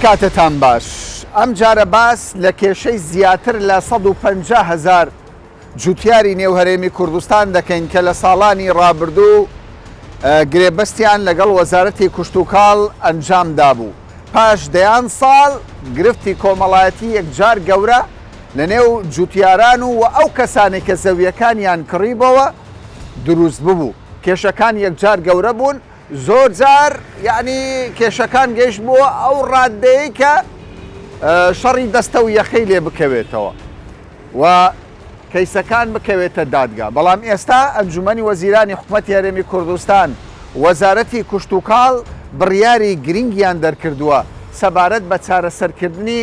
کاتتان باش ئەم جارە باس لە کێشەی زیاتر لە 150 هزار جوتیاری نێو هەرێمی کوردستان دەکەین کە لە ساڵانی ڕابردوو گرێبەستیان لەگەڵ وەزارەتی کوشتوکاڵ ئەنجام دابوو پاش دەیان ساڵ گرفتی کۆمەڵایەتی یەکجار گەورە لە نێو جوتیاران و ئەو کەسانەی کە زەویەکانیان کڕیبەوە دروست ببوو کێشەکان یەکجار گەورە بوون زۆر جار یعنی کێشەکان گەیشت بۆ ئەو ڕاددەیە کە شەڕی دەستە و یەخەی لێ بکەوێتەوە و کەیسەکان بکەوێتە دادگا بەڵام ئێستا ئەنجومەنی وەزیرانی حکومەتی هەرێمی کوردستان وەزارەتی کوشتوکاڵ بڕیاری گرنگیان دەرکردووە سەبارەت بە چارەسەرکردنی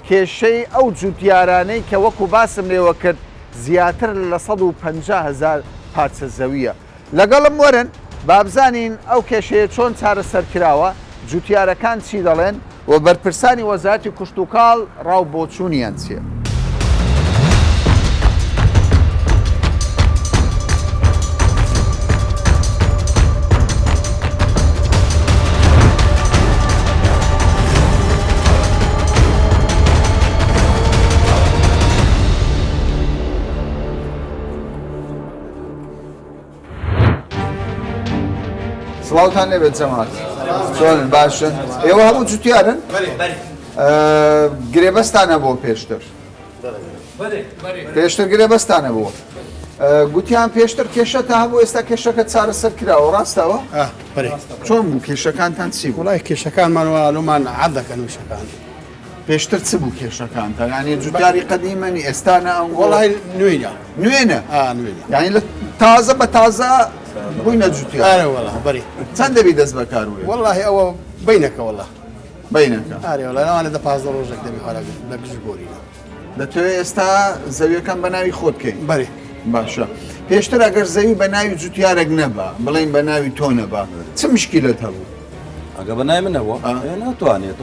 کێشەی ئەو جوتیارانەی کە وەکو باسم لێوە کرد زیاتر لە 150 هەزار پارچە زەوییە. لەگەڵم وەرن با بزانین ئەو کێشەیە چۆن چارەسەر کراوە، جوتیارەکان چی دەڵێن و بەرپرسانی وەزارەتی کوشتوکاڵ ڕا و بۆچوونیان چییە؟ سڵاوتان لێبێت جەماعەت چۆنن باشن ئێوە هەموو جوتیارن گرێبەستان هەبووە پێشتر پێشتر گرێبەستان هەبووە گوتیان پێشتر کێشە تا هەبوو ئێستا کێشەکە چارەسەر کراوە ڕاستەوە چۆن بوو کێشەکانتان چی وڵای کێشەکانمان والومان عەردەکەن وشەکان پێشتر چ بوو کێشەکانتان یانی جوتیاری قەدیمن ئێستا نە ئەم وەڵای نوێنە نوێنە یانی لە تازە بە تازە بووینە جوتیار ئارە وەڵا بەری چەند دەبی دەست بەکار وێ وەڵاهی ئەوە بینەکە وەڵا بینەکە ئارێ وەڵا لەوانە دە 15 ڕۆژێک دەبی خۆرا لە گژ گۆرینە دەتەوێ ئێستا زەویەکان بە ناوی خۆت بکەی بەری باشە پێشتر ئەگەر زەوی بە ناوی جوتیارێک نەبا بڵێن بە ناوی تۆ نەبا چ مشکلت هەبوو ئەگە بە ناوی منەوە ناتوانێت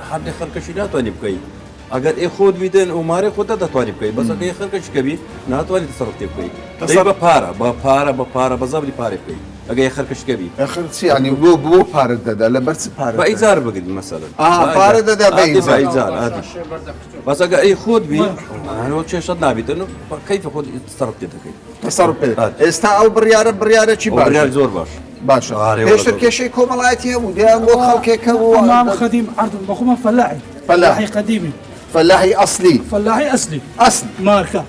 حەردی خەرکەشی ناتوانانی بکەی ئەگەر ئێ خۆت بیدن و مارێ خۆتە دەتوانانی بکەی بەس ئەگەی خەرکەش کەبی ناتوانانی تەسەڕف تێ بکەی تەسەر بە پارە بە پارە بە پارە بە زەبری پارێ بکەی ئەگەی خەرکەش کەبی ئەخر چی ینی بۆ بۆ پارە دەدا لە بەر چ پارە بە ئیجار بگری مەسەلەن پارە دەدا بە ئیجار بەس ئەگە ئەی خۆت بی هەرۆ کێشەت نابیتن و کەیفە خۆت تەسەڕف پێ دەکەی تەسەڕف پێ ئێستا ئەو بڕیارە بڕیارێکی باشە بڕیار زۆر باش باشە پێشتر کێشەی کۆمەڵایەتی هەبوو دەیان بۆ خەڵکێک هەبوو ئەمام خەدیم عەردم بەخۆمان فەلاحی فەلاحی قەدیمی فەلاحی ئەسلی فەلاحی ئەسلی ئەسل مارکە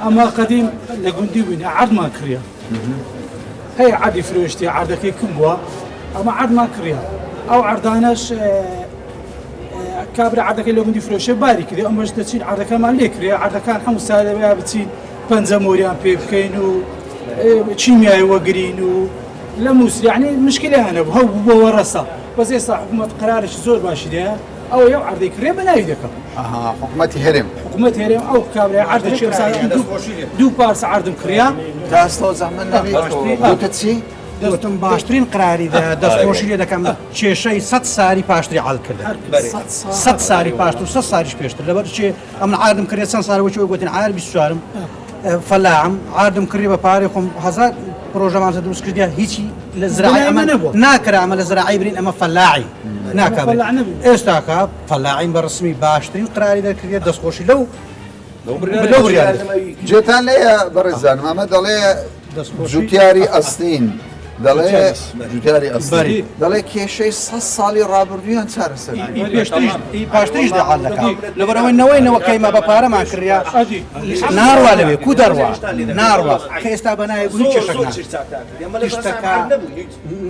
ئەمە قەدیم لە گوندی بووین عەردمان کڕیە هەیە عەردی فرۆشتی عەردەکەی کم بووە ئەمە عەردمان کڕیە ئەو عەردانەش کابرا عەردەکەی لە گوندی فرۆشێ باری کردی ئەمەش دەچین عەردەکەمان لێ کرێ عەردەکان هەموو سالێ بچین پەنجە مۆریان پێ بکەین و چیمیای وەگرین و لە مووسری یعنی مشکلیان هەبوو هەو بوو بۆ وەرەسە بەس ئێستا حکوومەت قرارێکی زۆر باشی دایە ئەوە یەو عەردەی کڕێ بە ناوی دەکەم ئەها حکوومەتی هەرێم حکوومەت هەرێم ئەو کابرای عەردەکی ئەمسا دوو پارچە عەردم کڕیا تا ئەستەوە زەحمەت نەبی گوتت چی؟ گوتم باشترین قراری دە دەستخۆشی لێ دەکەم کێشەی سەد ساری پاشتری عەل کردن سەد ساری پاشتر و سەد ساریش پێشتر لەبەر چێ ئەمن عاردم کرێ چەند سار وەکی گوتن عار 24م فەلاعم عاردم کڕی بە پارەی خۆم هەزار پرۆژەمان دروست کردیا هیچی لە زراعی ئەمە نەبوو ناکرا ئەمە لە زراعی برین ئەمە فەلاعی ناکا ئێستاکە فەلاعین بە ڕسمی باشترین قراری دەرکردێت دەستخۆشی لەو جێتان لێیە بەڕێزانم ئەمە دەڵێ جوتیاری ئەسلین دەڵێ جوتیاری ئەسلی دەڵێ کێشەی سە ساڵی ڕابردوویان چارەسەر پاشتریش دەحال دەکات لەبەرەوەی نەوەی نەوەکەیمە بە پارەمان کڕیا ناڕوا لەوێ کو دەڕوا ناڕوا کە ئێستا بەنایە گوری کێشەک شتەکە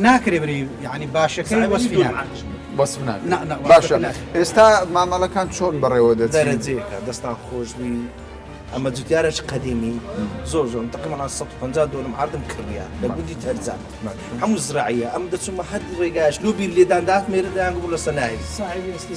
ناکرێ بری یعنی باشەکەی وەسفی ناکرێ. وەسف ناکرێ باشە ئێستا مامەڵەکان چۆن بەڕێوە دەچن؟ دەرەجەیەکە دەستان خۆشبی ئەمە جوتیارێکی قەدیمی زۆر زۆر تقریبا 150 دۆنم عەردم کڕیە لە گوندی تەرزان هەموو زراعیە ئەم دەچوومە هەر ڕێگاش لۆ بیر لێدان دات مێرە دەیان گوت لە سەنای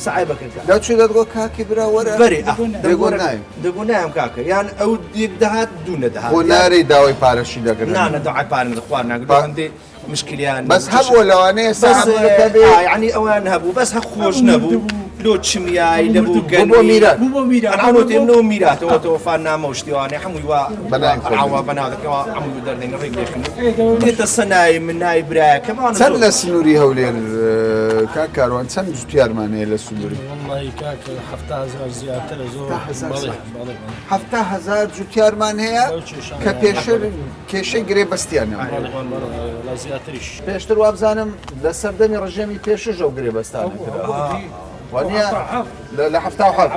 ساحێبەکە دەچوو دەتگۆ کاکی برا وەرە بەرێ دەگۆ نایم دەگۆ نایم کاکە یان ئەو یەک دەهات دوو نەدەهات خۆ نارەی داوای پارەشی دەکرد نا نە داوای پارە نەدەخوارد ناگرت هەندێ مشکلیان بەس هەبووە لەوانەیە بەس ساحێبەکە بێ یعنی ئەوان هەبوو بەس هە خۆش نەبوو. لۆ چمیای لە بۆ بۆ میرات. بوو بۆ میرات. ئەنعاونەوە تێ منەوە میراتەوە تەوەفا نامە و شتیوانێ هەمووی وا بەناوی خۆت. ئاوا بەناو دەکەوە هەمووی دەردەین ڕێک لێخن دێتە سەنای من ناوی برایەکەم ئەوانە چەند زۆر. لە سنووری هەولێر کاک کاروان چەند جوتیارمان هەیە لە سنووری؟ وەڵڵاهی کاکە 70,000 زیاترە زۆر. 70,000 بەڵێ ساڵ. بەڵێ بەڵێ. 70,000 جوتیارمان هەیە لەو کێشانە. کە پێشتر کێشەی گرێبەستیان هەبوو. بەڵێ بەڵێ وەڵا زیاتریش. پێشتر وابزانم لە سەردەمی ڕژێمی پێشش ئەو گرێبەستانە کرا. وانییە؟ لە 77.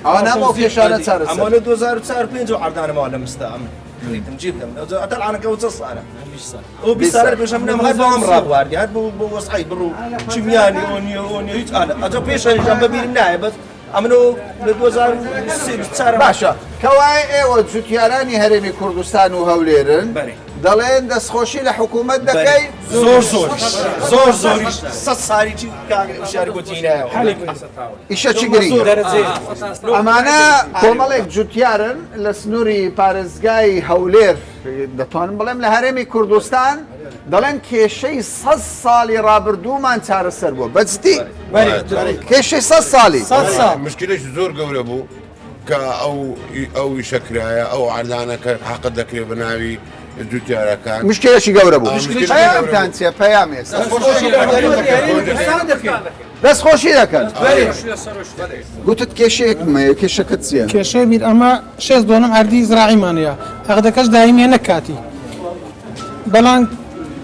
ئەوە نامەوە کێشانە چارەسەر. ئەمە لە 2004 پێنج و عەردانەمەوە لە مستا ئەمن کڕیتم جێ بدەم. ئەتەل عانەکە ئەو چەند سالە؟ ئەو 20 سالە پێش ئەمن هەر بەوام ڕابواردی، هەر بۆ وەسعی بڕ و چمیانی ئەو نییە، ئەو نییە، هیچ ئالە. ئەجا پێش هەریش ئەم بەبیرم نایە، بەس ئەمنەوە لە 2003 24 باشە، کەوایە ئێوە جوتیارانی هەرێمی کوردستان و هەولێرن، بەرێ. دەڵێن دەستخۆشی لە حکوومەت دەکەی؟ زۆر زۆریش، زۆر زۆریش. 100 سالی چی کاک شاری گوتی نایەوە. ئیشە چی گرنگە؟ ئەمانە کۆمەڵێک جوتیارن لە سنووری پارێزگای هەولێر، دەتوانم بڵێم لە هەرێمی کوردستان، دەڵێن کێشەی 100 ساڵی ڕابردوومان چارەسەر بووە. بەجدی کێشەی 100 ساڵی. مشکلێکی زۆر گەورە بوو کە ئەو ئیشە کرایە، ئەو عەردانە کە حەقت دەکرێت بە ناوی جوتیارەکان. مشکلێکی گەورە بوو. مشکلێکی پەیامتان چییە؟ پەیام ئێستا. دەستخۆشی دەکەن. گوتت کێشەیەکم هەیە، کێشەکەت چییە؟ کێشەی بیر ئەمە 6 دۆنم عەردی زراعیمان هەیە، عەقدەکەش دایمیە نەک کاتی، بەڵام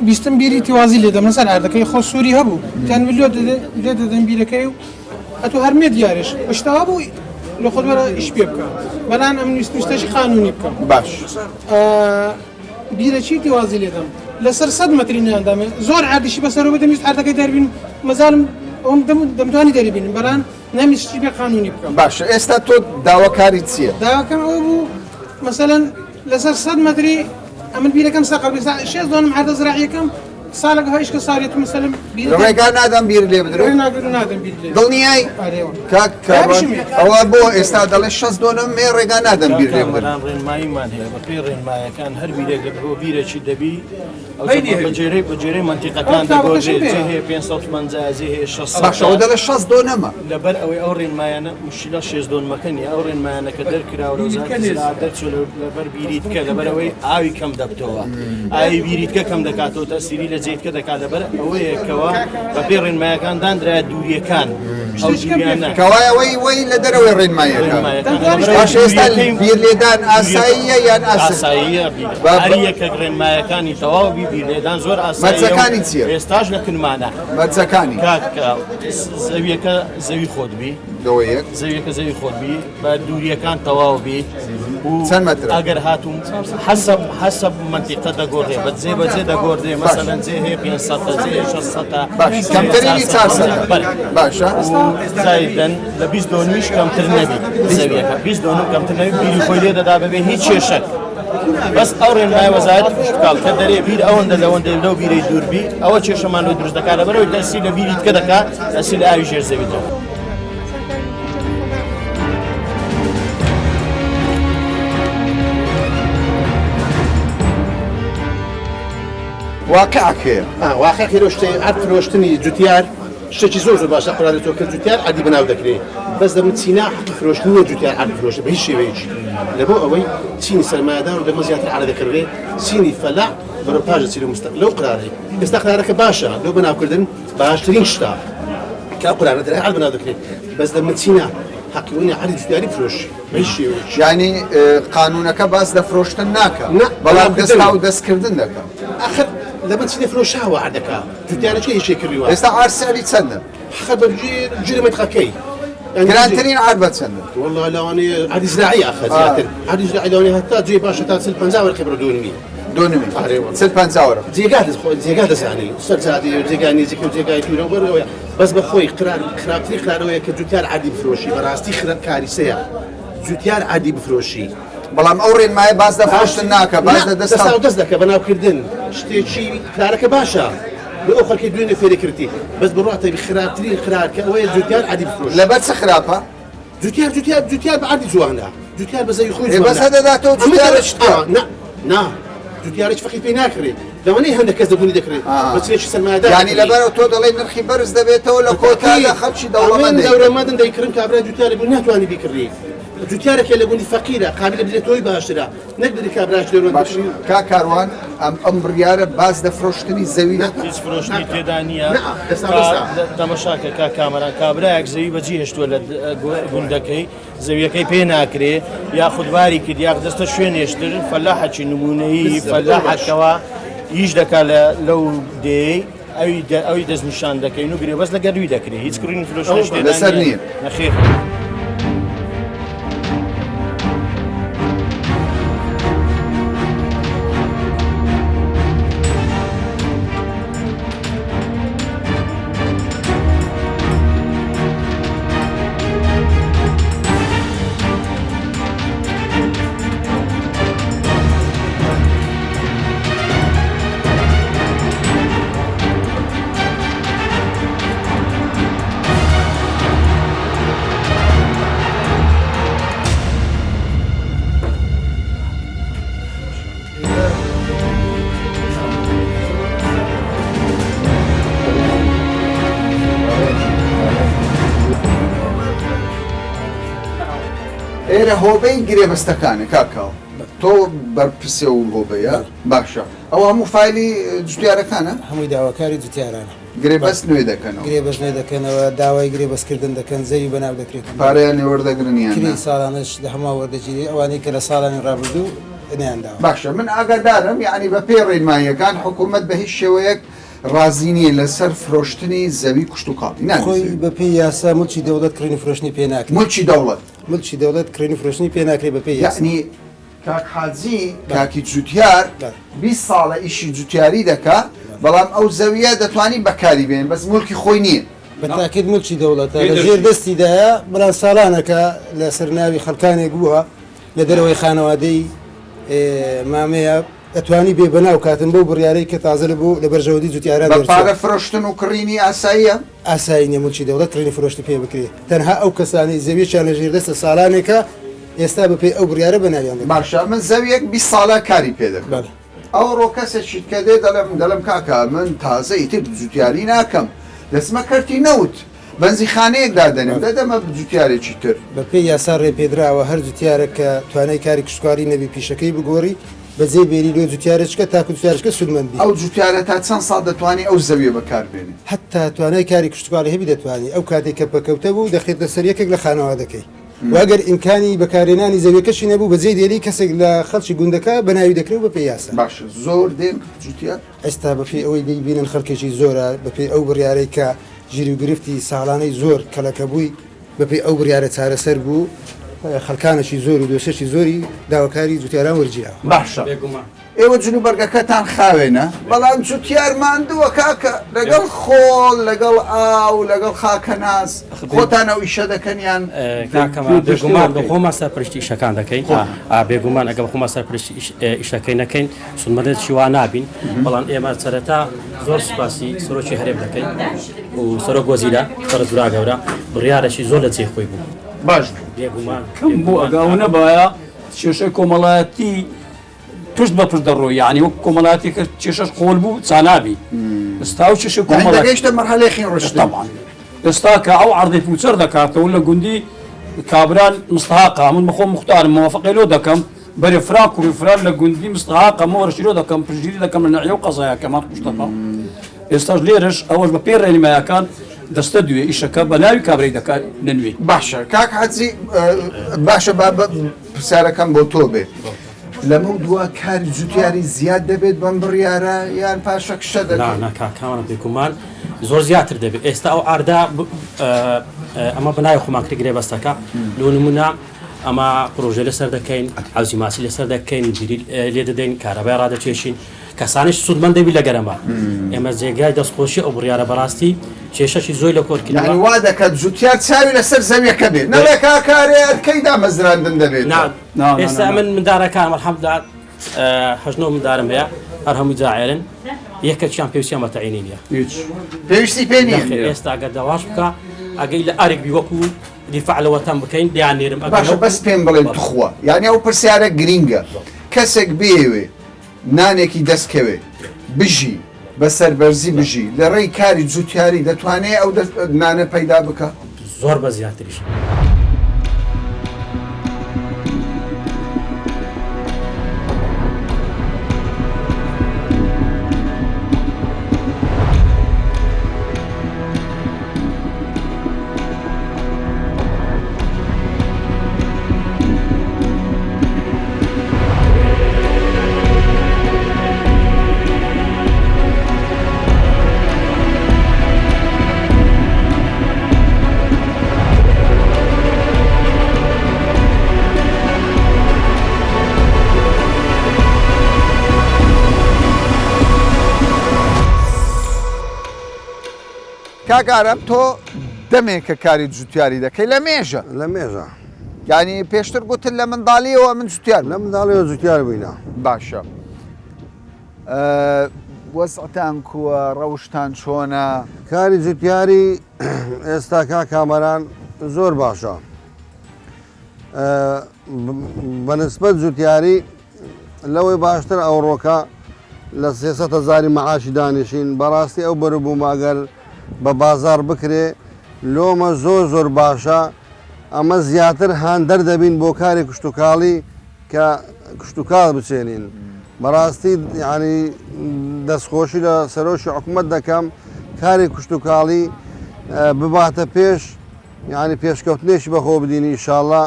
بیستم بیری تیوازی لێ دەم لەسەر عەردەکەی خۆ سووری هەبوو تیان ملیۆ لێ دەدەن بیرەکەی و ئەتۆ هەر مێ دیارش شتەوە بوو لە خۆت وەرە ئیش پێ بکە، بەڵام ئەم ویستم شتێکی قانونی بکەم. باش. بیرە چی تیوازی لێ دەم لەسەر 100 مەتری نیاندامێ، زۆر عەردیشی بەسەرەوە بدەم، ویست عەردەکەی دەربین، مەزالم ئەوم دەمتوانی دەریبینم، بەڵام نەمیست شتی بێ قانونی بکەم. باشە ئێستا تۆ داواکاری چییە؟ داواکەم ئەوە بوو مەسەلەن لەسەر 100 مەتری ئەمن بیرەکەم سەقەر بێ، 6 دۆنم عەردە زراعیەکەم ساڵێک هەیشکە ساڵێت مەسەلەن بیرەکەم- ڕێگا نادەم بیر لێ بدرێ؟ ڕێ ناگرم، نادەم بیر لێ. دڵنیای؟ ئەرێوە. کاک کاروان، باشم. ئەوە بۆ ئێستا دەڵێ 6 دۆنم مێ ڕێگا نادەم بیر لێ بدرێ. کامەران ڕێنماییمان هەیە، بە پێی ڕێنمایەکان هەر بیرێک لە بۆ بیرێکی دەبی، ئەو بە جێرەی مەنتیقەکان دەگۆڕێ، جێ هەیە 550، جێ هەیە 600. باشە، ئەوە دەڵێ 6 دۆنەمە. لەبەر ئەوەی ئەو ڕێنمایانە مشکلە 6 دۆنمەکە نییە، ئەو ڕێنمایانە کە دەرکراوە لە وەزارەتی زراعەت دەرچوو لەبەر بیریتکە، لەبەر ئەوەی ئاوی کەم دەبتەوە، ئاوی بیریتکە کەم دەکاتەوە، تەسیری لە جێیتکە دەکات، لەبەر ئەوەیە کەوا بە پێی ڕێنمایەکان دانرایە دووریەکان. ئەو دووریانە. کەوایە وەی لە دەرەوەی ڕێنمایەکان. باشە ئێستا بیر لێدان ئاساییە یان ئاساییە؟ هەر یەکێک ڕێنمایەکانی تەواو بی، بیر لێدان زۆر ئاساییە. مەرجەکانی چییە؟ ئێستاش لە کنمانە. مەرجەکانی؟ کاک، زەویەکە زەوی خۆت بی. لەوە یەک. زەویەکە زەوی خۆت بی، بە دووریەکان تەواو بی. چەند مەترە؟ ئەگەر هاتووم حەسەب مەنتیقە دەگۆڕێ، بە جێ بە جێ دەگۆڕێ، مەسەلەن جێ هەیە 500، جێ هەیە 600. باش، کەمترینی 400. باشە. زایدن لە 20 دۆنمیش کەمتر نەبی زەویەکە، 20 دۆنم کەمتر نەبی، بیری خۆی لێ دەدا بەبێ هیچ کێشەک. بەس ئەو ڕێنمای وەزارەتی کشتوکاڵ کە دەرێ بیر ئەوەندە لەوەندە لەو بیرەی دوور بی، ئەوە کێشەمان لۆ دروست دەکات، لەبەرەوەی تەسیر لە بیری تکە دەکات، تەسیر لە ئاوی ژێر زەوی دەکات. واقعك هەیە. واقعك هەیە. عەرد فرۆشتنی جوتیار شتێکی زۆر زۆر باشە، قورئان تۆ کە جوتیار عەردی بەناو دەکرێ، بەس دەمت چینا حەقی فرۆشتن نییە جوتیار عەرد فرۆشتن بە هیچ شێوەیەکی، لەبۆ ئەوەی چینی سەرمایەدار و دەمە زیاتر عەرد دەکڕێ، چینی فەلاح بەرەو پاش دەچێت لەو لەو قرارەی ئێستا قرارەکە باشە، لەو بەناوکردن باشترین شتە کە ئەو قرارە دەرێ عەرد بەناو دەکرێ، بەس دەمت چینا حەقی نییە عەردی جوتیاری فرۆشی بە هیچ شێوەیەکی. یعنی قانونەکە باس لە فرۆشتن ناکە، نا، بەڵام بەناوکردن. دەستا و دەستکردن دەکە. ئاخر لەبەر چی دەفرۆشاوە عەردەکە؟ جوتیارەکە یەکێ کردووە. ئێستا عەرد سعری چەندە؟ حەقە بە جێرە مەتقەکەی. گرانترین عەرد بە چەندە؟ والله لەوانەیە عەردی زراعی ئاخر زیاتر. عەردی زراعی لەوانەیە هەتا جێ باشە تا 40-50 وەرقی بڕۆ دۆنمی. دۆنمی. ئارێ والله. 40-50 وەرق. جێگا دەست خۆ، جێگا دەزانی. سەر جادەیە و جێگا نزیکە و جێگای دوورە و بەرەوەیە. بەس بە خۆی خراپترین قرارەوەیە کە جوتیار عەردی بفرۆشی. بەڕاستی خراپ کاریسەیە. جوتیار عەردی بفرۆشی. بەڵام ئەو ڕێنمایە باز لە فرۆشتن ناکە، باز لە دەستا دەستا و دەست دەکە بەناوکردن. شتێکی قرارەکە باشە. بۆ ئەو خەڵکی دوێنێ فێری کردی. بەس بڕواتە خراپترین قرار کە ئەوەیە جوتیار عەردی بفرۆشی. لەبەر چ خراپە؟ جوتیار، جوتیار، جوتیار بە عەردی جوانە. جوتیار بە زەوی خۆی ئێ بەس جوانە. هەدەداتەوە ئەمە جوتیارە دەڵێ شتکە. نا، نا. جوتیارێک فەقیر پێی ناکرێ. لەوانەیە هەندێک کەس لە گوندی دەکڕێت بە چینێکی سەرمایەدار یانی لەبەرەوە تۆ دەڵێی نرخی بەرز دەبێتەوە لە کۆتادا خەڵکی دەوڵەمەند دەیکڕن. دەوڵەمەندن دەیکڕن کابرا جوتیارێک بوو ناتوانێت بیکڕی جوتیارێک لە گوندی فەقیرە قابلە بدرێت تۆی باشترە نەک بدرێت کابراش دەوڵەمەند باش بکڕی. کاک کاروان ئەم ئەم بڕیارە باس لە فرۆشتنی زەوی ناکات؟ هیچ فرۆشتنی تێدا نییە نا ئێستا بەسە. تەمەشاکە کاک کامەران کابرایەک زەوی بەجی هێشتووە لە گوندەکەی زەویەکەی پێ ناکرێ یاخود باری کرد یاخ دەستە شوێنێشتر فەلاحەکی نمونەیی فەلاحەکەوە ئیش دەکا لە لەو دێی ئەوی ئەوی دەستنیشان دەکەین و گرێبەست لە گەروی دەکرێت هیچ کڕین فرۆشتنیش تێدا لەسەر نییە. نەخێر. ئێرە هۆبەی گرێبەستەکانە کاک کاوە تۆ بەرپرسێ و هۆبەیە باشە ئەو هەموو فایلی جوتیارەکانە هەمووی داواکاری جوتیارانە گرێبەست نوێ دەکەنەوە گرێبەست نوێ دەکەنەوە داوای گرێبەستکردن دەکەن زەوی بەناو دەکرێت پارەیان لێ وەردەگرن یان کرێی ساڵانەش لە هەمووان وەردەگیرێ ئەوانەی کە لە ساڵانی ڕابردوو نەیانداوە. باشە من ئاگادارم یەعنی بە پێی ڕێنماییەکان حکوومەت بە هیچ شێوەیەک ڕازی نییە لەسەر فرۆشتنی زەوی کشتوکاڵی نابێ خۆی زەوی بە پێی یاسا موڵکی دەوڵەت کڕین و فرۆشتنی پێ ناکرێ. موڵکی دەوڵەت. موڵکی دەوڵەت کڕین و فرۆشتنی پێ ناکرێ بە پێی یاسا. یەعنی کاک حاجی کاکی جوتیار 20 ساڵە ئیشی جوتیاری دەکا بەڵام ئەو زەویە دەتوانی بەکاری بێنێ بەس موڵکی خۆی نییە. بە تاکید موڵکی دەوڵەتە لە ژێر دەستیدایە بەڵام ساڵانەکە لەسەر ناوی خەڵکانێک بووە لە دەرەوەی خانەوادەی مامەیە ئەتوانی بێ بەناو کاتن بەو بڕیارەی کە تازە لە بۆ لە بەرژەوەندی جوتیاران بە دەرچووە. پارە فرۆشتن و کڕینی ئاساییە؟ ئاسایی نیە موڵکی دەوڵەت کڕین و فرۆشتن پێ بکرێ تەنها ئەو کەسانەی زەویەکیان لە ژێر دەستە ساڵانێکە ئێستا بە پێی ئەو بڕیارە بە ناویان دەکرێ. باشە من زەویەک 20 ساڵە کاری پێ دەکەم بەڵێ. ئەوڕۆ کەسێکی کە دێ دەڵێم دەڵێم کاکە من تازە ئیتر جوتیاری ناکەم دەچمە کەرتی نەوت بەنزیخانەیەک دادەنێم دەدەمە جوتیارێکی تر. بە پێی یاسا ڕێپێدراوە هەر جوتیارێک کە توانای کاری کشتوکاڵی نەبی پیشەکەی بگۆری بەجێ بێری لۆ جوتیارێچکە تاکو جوتیارێچکە سوودمەند بی. ئەو جوتیارە تا چەند ساڵ دەتوانی ئەو زەویە بەکار بێنێ؟ هەتا توانای کاری کشتوکاڵی هەبی دەتوانی، ئەو کاتەی کە پەکەوتە بوو دەخرێتە سەر یەکێک لە خانەوادەکەی و ئەگەر ئیمکانی بەکارهێنانی زەویەکەشی نەبوو بەجێی دێری کەسێک لە خەڵکی گوندەکە بەناوی دەکرێ و بەپێی یاسا. باشە زۆر دێن جوتیار؟ ئێستا بەپێی ئەوەی دەیبینن خەڵکێکی زۆرە بەپێی ئەو بڕیارەی کە گیروگرفتی ساڵانەی زۆر کەڵەکەبووی بەپێی ئەو بڕیارە چارەسەر بوو، خەڵکانێکی زۆر و دۆسێکی زۆری داواکاری جوتیاران وەرگیراوە. باشە ئێوە جلوبەرگەکەتان خاوێنە بەڵام جوتیار ماندووە کاکە لەگەڵ خۆڵ لەگەڵ ئاو لەگەڵ خاکەناز خۆتان ئەو ئیشە دەکەن یان کاکەمان بێگومان بە خۆمان سەرپەرشتی ئیشەکان دەکەین بێگومان ئەگەر خۆمان سەرپەرشتی ئیشەکەی نەکەین سوودمەندێکی وا نابین بەڵام ئێمە سەرەتا زۆر سوپاسی سەرۆکی هەرێم دەکەین و سەرۆک وەزیرە بەڕێز برا گەورە بڕیارێکی زۆر لە جێی خۆی بوو باش بوو بێگومان کەم بوو ئەگە ئەو نەبایە کێشەی کۆمەڵایەتی پشت بە پشت دەڕۆی یعنی وەک کۆمەڵایەتی کە کێشەش قۆل بوو چانابی ئێستا و کێشەی کۆمەڵایەتی دەگەیشتە مەرحەلەی خین ڕشتن طبعا ئێستا کە ئەو عەردەی پوچەر دەکاتەوە لە گوندی کابران مستحاقە من بەخۆم مختارم موافقەی لۆ دەکەم بەرێ فران کوڕی فران لە گوندی مستحاقە مۆرەشی لۆ دەکەم پشتگیری دەکەم لە نەعیە و قەزایەکەمان قوشتەپە ئێستاش لێرەش ئەوەش بە پێی ڕێنمایەکان دەستە دوێ ئیشەکە بە ناوی کابرای دەکات نەنوێ. باشە کاک حەجی باشە با پرسیارەکەم بۆ تۆ بێ لەمە دوا کاری جوتیاری زیاد دەبێت بەم بڕیارە یان پاشەکشە دەکەن؟ نا نا کاک کامەران بێگومان زۆر زیاتر دەبێت ئێستا ئەو ئاردە ئەمە بەناوی خۆمان کرد گرێبەستەکە لۆ نمونە ئەمە پرۆژە لەسەر دەکەین حەوزی ماسی لەسەر دەکەین بیری لێ دەدەین کارەبای ڕادەکێشین کەسانیش سوودمەند دەبی لە گەرەمە ئێمە جێگای دەستخۆشی ئەو بڕیارە بەڕاستی کێشەشی زۆی لە کۆر کردووە. یانی وا دەکات جوتیار چاوی لەسەر زەویەکە بێت نەڵێ کاکە ئەرێ ئەرکەی دامەزراندن دەبێت. نا ئێستا من مندارەکانم الحمدللە هەشت نۆ مندارم هەیە هەر هەمووی جاعێرن یەکەکیان پێویستیان بە تەعینی نییە هیچ پێویستی پێ نییە ئێستا ئەگەر داواش بکە ئەگەی لە ئەرک بی وەکو دیفاع لە وەتەن بکەین دیان نێرم ئەگەر باشە بەس پێم بڵێن توخوا یانی ئەو پرسیارە گرینگە کەسێک بێوێ نانێکی دەست کەوێ. بژی بە سەربەرزی بژی لە ڕێی کاری جوتیاری دەتوانێ ئەو نانە پەیدا بکا؟ زۆر بە زیاتریش. کاک ئارام تۆ دەمێکە کاری جوتیاری دەکەی لە مێژە لە مێژە یانی پێشتر گوتت لە منداڵیەوە من جوتیار لە منداڵیەوە جوتیار بووینە باشە وەزعتان کووە ڕەوشتان چۆنە؟ کاری جوتیاری ئێستا کا کامەران زۆر باشە بەنسبەت جوتیاری لەوەی باشتر ئەوڕۆکە لە سێسەد هەزاری مەعاشی دانیشین بەڕاستی ئەو بەروبوومە ئەگەر بە بازاڕ بکرێ لۆمە زۆر زۆر باشە ئەمە زیاتر هاندەر دەبین بۆ کاری کشتوکاڵی کە کشتوکاڵ بچێنین بەڕاستی یعنی دەستخۆشی لە سەرۆکی حکومەت دەکەم کاری کشتوکاڵی بباتە پێش یعنی پێشکەوتنێکی بەخۆ بدین ئیشاڵا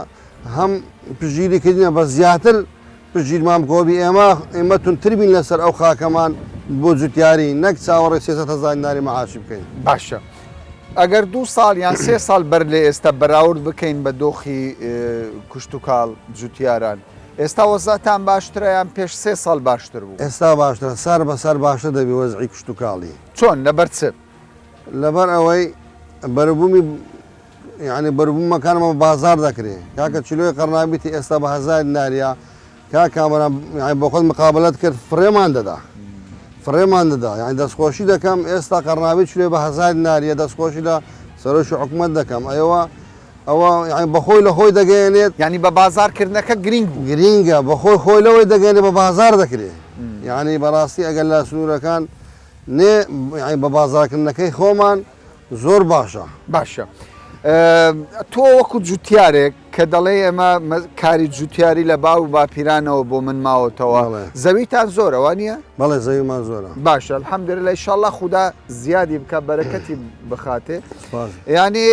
هەم پشتگیری کردینە بەس زیاتر پشتگیرمان بکەوە بی ئێمە ئێمە توندتر بین لەسەر ئەو خاکەمان بۆ جوتیاری نەک چاوەڕێ 300 هەزار دیناری مەعاشی بکەین. باشە ئەگەر دوو ساڵ یان سێ ساڵ بەر لە ئێستا بەراورد بکەین بە دۆخی کشتوکاڵ جوتیاران ئێستا وەزعتان باشترە یان پێش سێ ساڵ باشتر بوو؟ ئێستا باشترە سار بە سار باشتر دەبی وەزعی کشتوکاڵی. چۆن لەبەر چ؟ لەبەر ئەوەی بەروبوومی یانی بەروبوومەکانمان بە بازاڕ دەکرێ کاکە چلۆی قەرنابیتی ئێستا بە هەزار دیناریە کاک کامەران یانی بۆ خۆت مقابلەت کرد فڕێمان دەدا فڕێمان دەدا یانی دەستخۆشی دەکەم ئێستا قەرنابی چلۆی بە هەزار دیناریە دەستخۆشی لە سەرۆکی حکومەت دەکەم ئەوە ئەوە یانی بەخۆی لە خۆی دەگەیەنێت یانی بە بازاڕ کردنەکە گرینگ بوو گرینگە بەخۆی خۆی لەوەی دەگەیەنێ بە بازاڕ دەکرێ یانی بەڕاستی ئەگەر لە سنوورەکان نێ یانی بە بازاڕکردنەکەی خۆمان زۆر باشە. باشە تۆ وەکو جوتیارێک کە دەڵێی ئێمە کاری جوتیاری لە باو و باپیرانەوە بۆ من ماوەتەوە زەویتان زۆرە وانە؟ بەڵێ زەویمان زۆرە. باشە الحمدلله ئیشەڵا خودا زیادی بکە بەرەکەتی بخاتێ یعنی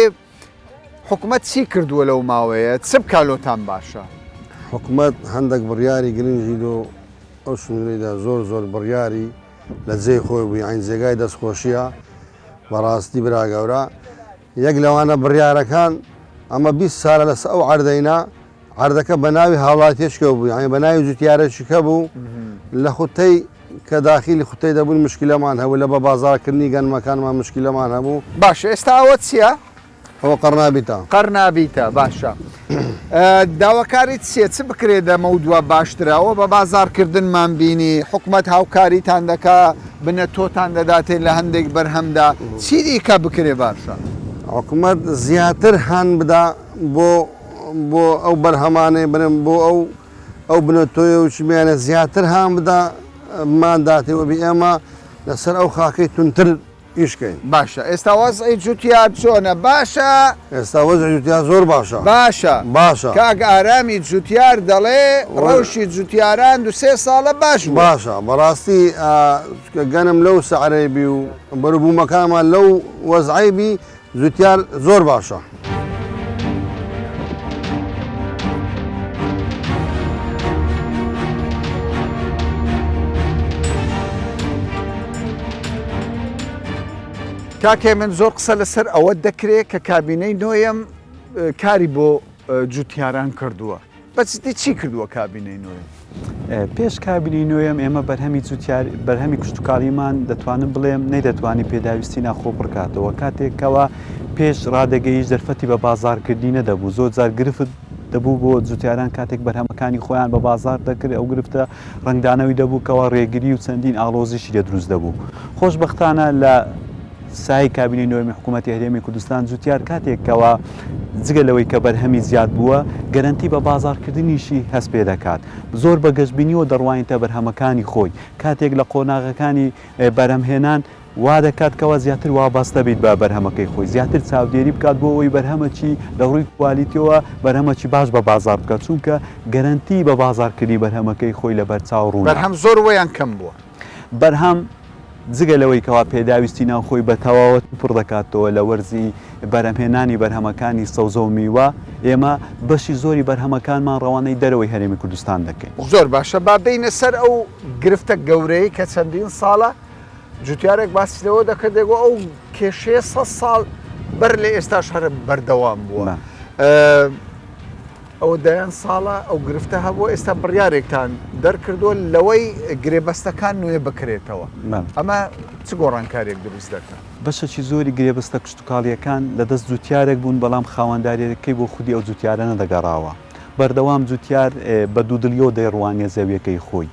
حکومەت چی کردووە لەو ماوەیە چ بکا لۆتان باشە؟ حکومەت هەندێک بڕیاری گرنگی لۆ ئەو سنوورەیدا زۆر زۆر بڕیاری لە جێی خۆی بوو یانی جێگای دەستخۆشیە بەڕاستی برا گەورە یەک لەوانە بڕیارەکان ئەمە 20 سالە لەسە ئەو عەردەینا عەردەکە بە ناوی هاوڵاتیەشکەوە بوو یانی بە ناوی جوتیارەشکە بوو لە خوتەی کە داخیلی خوتەی دەبوون مشکلەمان هەبوو لە بە بازاڕکردنی گەنمەکانمان مشکلەمان هەبوو. باشە ئێستا ئەوە چییە؟ ئەوە قەرنابیتە. قەرنابیتە باشە داواکاریت چیە چ بکرێ لەمەودوا باشترە ئەوە بە بازاڕکردنمان بینی حکومەت هاوکاریتان دەکا بنە تۆتان دەداتێ لە هەندێک بەرهەمدا چی دیکە بکرێ باشە؟ حکومەت زیاتر هان بدا بۆ بۆ ئەو بەرهەمانەی بنم بۆ ئەو ئەو بنە تۆیە و چمیانە زیاتر هان بدا مانداتێ وەبی ئێمە لەسەر ئەو خاکەی تونتر ئیش کەین. باشە ئێستا وەزعی جوتیار چۆنە باشە؟ ئێستا وەزعی جوتیار زۆر باشە. باشە. باشە. کاک ئارامی جوتیار دەڵێ ڕەوشی جوتیاران دو سێ ساڵە باش بووە. باشە بەڕاستی چونکە گەنم لەو سعرەی بی و بەروبوومەکانمان لەو وەزعەی بی جوتیار زۆر باشە. کاک هێمن زۆر قسە لەسەر ئەوە دەکرێت کە کابینەی نۆیەم کاری بۆ جوتیاران کردووە بەجدی چی کردووە کابینەی نۆیەم؟ پێش کابینەی نۆیەم ئێمە بەرهەمی جوتیار بەرهەمی کشتتوکاڵیمان دەتوانم بڵێم نەیدەتوانی پێداویستی ناخۆ پڕکاتەوە کاتێکەوە پێش ڕادەگەیش دەرفەتی بە بازارکردنی نەدەبوو زۆر جار گرفت دەبوو بۆ جوتیاران کاتێک بەرهەمەکانی خۆیان بە بازار دەکرد ئەو گرفتە ڕەنگدانەوەی دەبوو کەوا ڕێگری و چەندین ئاڵۆزیشی لێ دروست دەبوو. خۆشبەختانە لە سای کابینەی نۆیەمی حکوومەتی هەرێمی کوردستان جوتیار کاتێک کەوا جگە لەوەی کە بەرهەمی زیاد بووە گەرەنتی بە بازاڕکردنیشی هەست پێ دەکات زۆر بە گەشبینیەوە دەڕوانیتە بەرهەمەکانی خۆی کاتێک لە قۆناغەکانی بەرهەمهێنان وا دەکات کەوا زیاتر وابەستە بیت بە بەرهەمەکەی خۆی زیاتر چاودێری بکات بۆ ئەوەی بەرهەمەکی لە ڕووی کوالیتیەوە بەرهەمەکی باش بە بازاڕ بکات چونکە گەرەنتی بە بازاڕکردنی بەرهەمەکەی خۆی لەبەرچاو ڕوونە. بەرهەم زۆر وە یان کەم بووە؟ بەرهەم جگە لەوەی کەوا پێداویستی ناوخۆی بە تەواوەتی پڕ دەکاتەوە لە وەرزی بەرهەمهێنانی بەرهەمەکانی سەوزە و میوە، ئێمە بەشی زۆری بەرهەمەکانمان ڕەوانەی دەرەوەی هەرێمی کوردستان دەکەین. زۆر باشە با بێینە سەر ئەو گرفتە گەورەیەی کە چەندین ساڵە جوتیارێک باسی لەوە دەکرد دەگۆ ئەو کێشەیە سە ساڵ بەر لە ئێستاش هەر بەردەوام بووە. ئەوە دەیان ساڵە ئەو گرفتە هەبووە ئێستا بڕیارێکتان دەرکردووە لەوەی گرێبەستەکان نوێ بکرێتەوە ئەمە چ گۆڕانکاریەک دروست دەکات؟ بەشێکی زۆری گرێبەستە کشتوکاڵییەکان لە دەست جوتیارێک بوون بەڵام خاوەنداریەکەی بۆ خودی ئەو جوتیارە نەدەگەڕاوە بەردەوام جوتیار بە دوودڵیەوە دەیڕوانیە زەویەکەی خۆی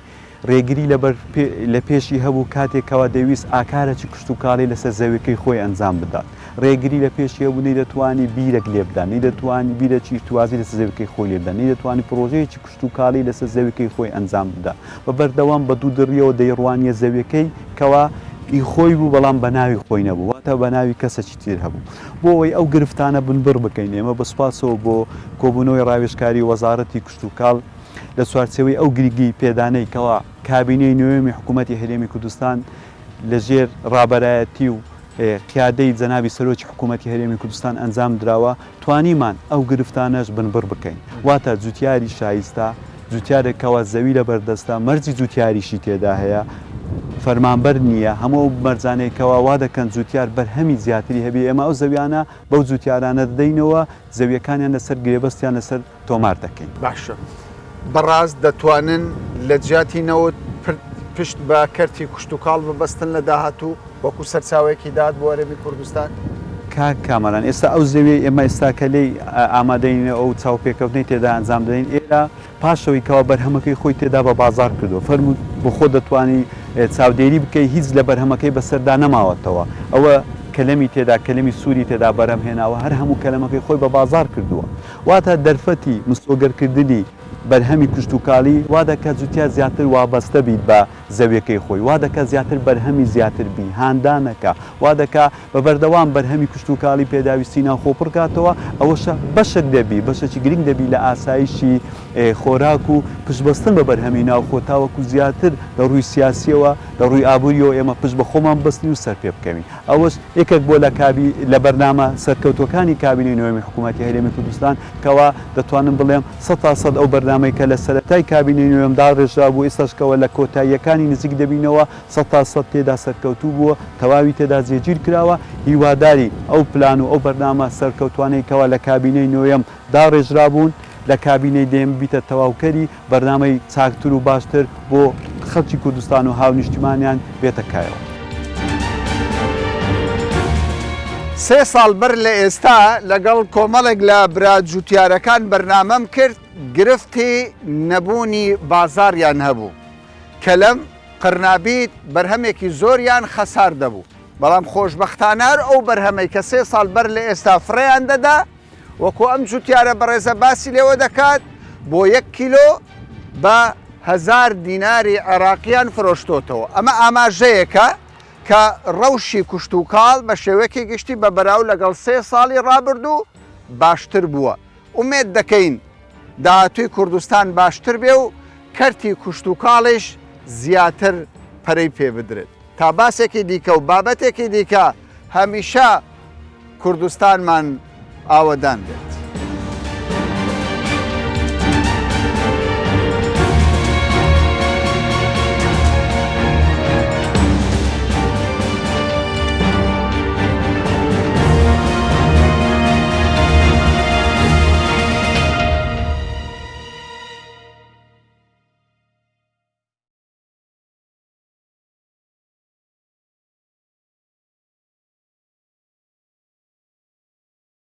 ڕێگری لەبەر لە پێشی هەبوو کاتێک کەوا دەیویست ئاکارەکی کشتوکاڵی لەسەر زەویەکەی خۆی ئەنجام بدات ڕێگری لە پێشی هەبوو نەیدەتوانی بیرەک لێبدا نەیدەتوانی بیرەکی ئیرتوازی لەسەر زەویەکەی خۆی لێبدا نەیدەتوانی پڕۆژەیەکی کشتوکاڵی لەسەر زەویەکەی خۆی ئەنجام بدا بە بەردەوام بە دوودڕیەوە دەیڕوانیە زەویەکەی کەوا ئی خۆی بوو بەڵام بە ناوی خۆی نەبوو واتە بە ناوی کەسەکی تر هەبوو بۆ ئەوەی ئەو گرفتانە بنبڕ بکەین ئێمە بە سوپاسەوە بۆ کۆبوونەوەی ڕاوێژکاری وەزاڕەتی کشتوکاڵ لە چوارچێوەی ئەو گرنگی پێدانەی کەوا کابینەی نۆیەمی حکوومەتی هەرێمی کوردستان لە ژێر ڕابەرایەتی و قیادەی جەنابی سەرۆکی حکوومەتی هەرێمی کوردستان ئەنجام دراوە، توانیمان ئەو گرفتانەش بنبڕ بکەین. واتە جوتیاری شایستە، جوتیارێک کەوا زەوی لەبەر دەستە، مەرجی جوتیاریشی تێدا هەیە، فەرمانبەر نییە، هەموو ئەو مەرجانەی کەوا وا دەکەن جوتیار بەرهەمی زیاتری هەبێ، ئێمە ئەو زەویانە بەو جوتیارانە دەدەینەوە، زەویەکانیان لەسەر گرێبەستیان لەسەر تۆمار دەکەین. باشە بەڕاست دەتوانن لە جیاتی نەوت پشت بە کەرتی کشتوکاڵ ببەستن لە داهاتوو وەکو سەرچاوەیەکی داهات بۆ هەرێمی کوردستان؟ کاک کامەران ئێستا ئەو زەویەی ئێمە ئێستا کە لێی ئامادەین ئەو چاوپێکەوتنەی تێدا ئەنجام دەدەین ئێرە پاش ئەوەی کەوا بەرهەمەکەی خۆی تێدا بە بازاڕ کردووە فەرموو بۆ خۆت دەتوانی چاودێری بکەی هیچ لە بەرهەمەکەی بەسەردا نەماوەتەوە ئەوە کەلەمی تێدا کەلەمی سووری تێدا بەرهەم هێناوە هەر هەموو کەلەمەکەی خۆی بە بازاڕ کردووە واتە دەرفەتی مسۆگەرکردنی بەرهەمی کشتوکاڵی وا دەکات جوتیار زیاتر وابەستە بیت بە زەویەکەی خۆی، وا دەکات زیاتر بەرهەمی زیاتر بی، هاندانەکە وا دەکا بە بەردەوام بەرهەمی کشتوکاڵی پێداویستی ناوخۆ پڕکاتەوە، ئەوەشە بەشەک دەبی، بەشێکی گرنگ دەبی لە ئاسایشی خۆراک و پشتبەستن بە بەرهەمی ناوخۆ تاوەکو زیاتر لە ڕووی سیاسیەوە، لە ڕووی ئابووریەوە ئێمە پشت بە خۆمان ببەستین و سەرپێ بکەوین. ئەوەش یەکێک بووە لە کابی لە بەرنامە سەرکەوتووەکانی کابینەی نۆیەمی حکوومەتی هەرێمی کوردستان کەوا دەتوانم بڵێم سەتا سەد ئەو بەرنامەی کە لە سەرەتای کابینەی نۆیەم داڕێژرابوو ئێستاش کەوا لە کۆتاییەکانی نزیک دەبینەوە سەتا سەد تێدا سەرکەوتوو بووە تەواوی تێدا جێگیر کراوە هیوادارین ئەو پلان و ئەو بەرنامە سەرکەوتوانەی کەوا لە کابینەی نۆیەم داڕێژرابوون لە کابینەی دەیەم ببیتە تەواوکەری بەرنامەی چاکتر و باشتر بۆ خەڵکی کوردستان و هاونیشتیمانیان بێتە کایەوە. سێ ساڵ بەر لە ئێستا لەگەڵ کۆمەڵێک لە برا جوتیارەکان بەرنامەم کرد، گرفتی نەبوونی بازاڕیان هەبوو، کەلەم، قرنابیت، بەرهەمێکی زۆریان خەسار دەبوو، بەڵام خۆشبەختانە هەر ئەو بەرهەمەی کە سێ ساڵ بەر لە ئێستا فڕێیان دەدا، وەکو ئەم جوتیارە بەڕێزە باسی لێوە دەکات بۆ یەک کیلۆ بە هەزار دیناری عێراقیان فرۆشتۆتەوە ئەمە ئاماژەیەکە کە ڕەوشی کوشتوکاڵ بە شێوەیەکی گشتی بە بەراو لەگەڵ سێ ساڵی ڕابردوو باشتر بووە ئومێد دەکەین داهاتووی کوردستان باشتر بێ و کەرتی کوشتوکاڵیش زیاتر پەرەی پێ بدرێت تا باسێکی دیکە و بابەتێکی دیکە هەمیشە کوردستانمان ئاوەدان بێت.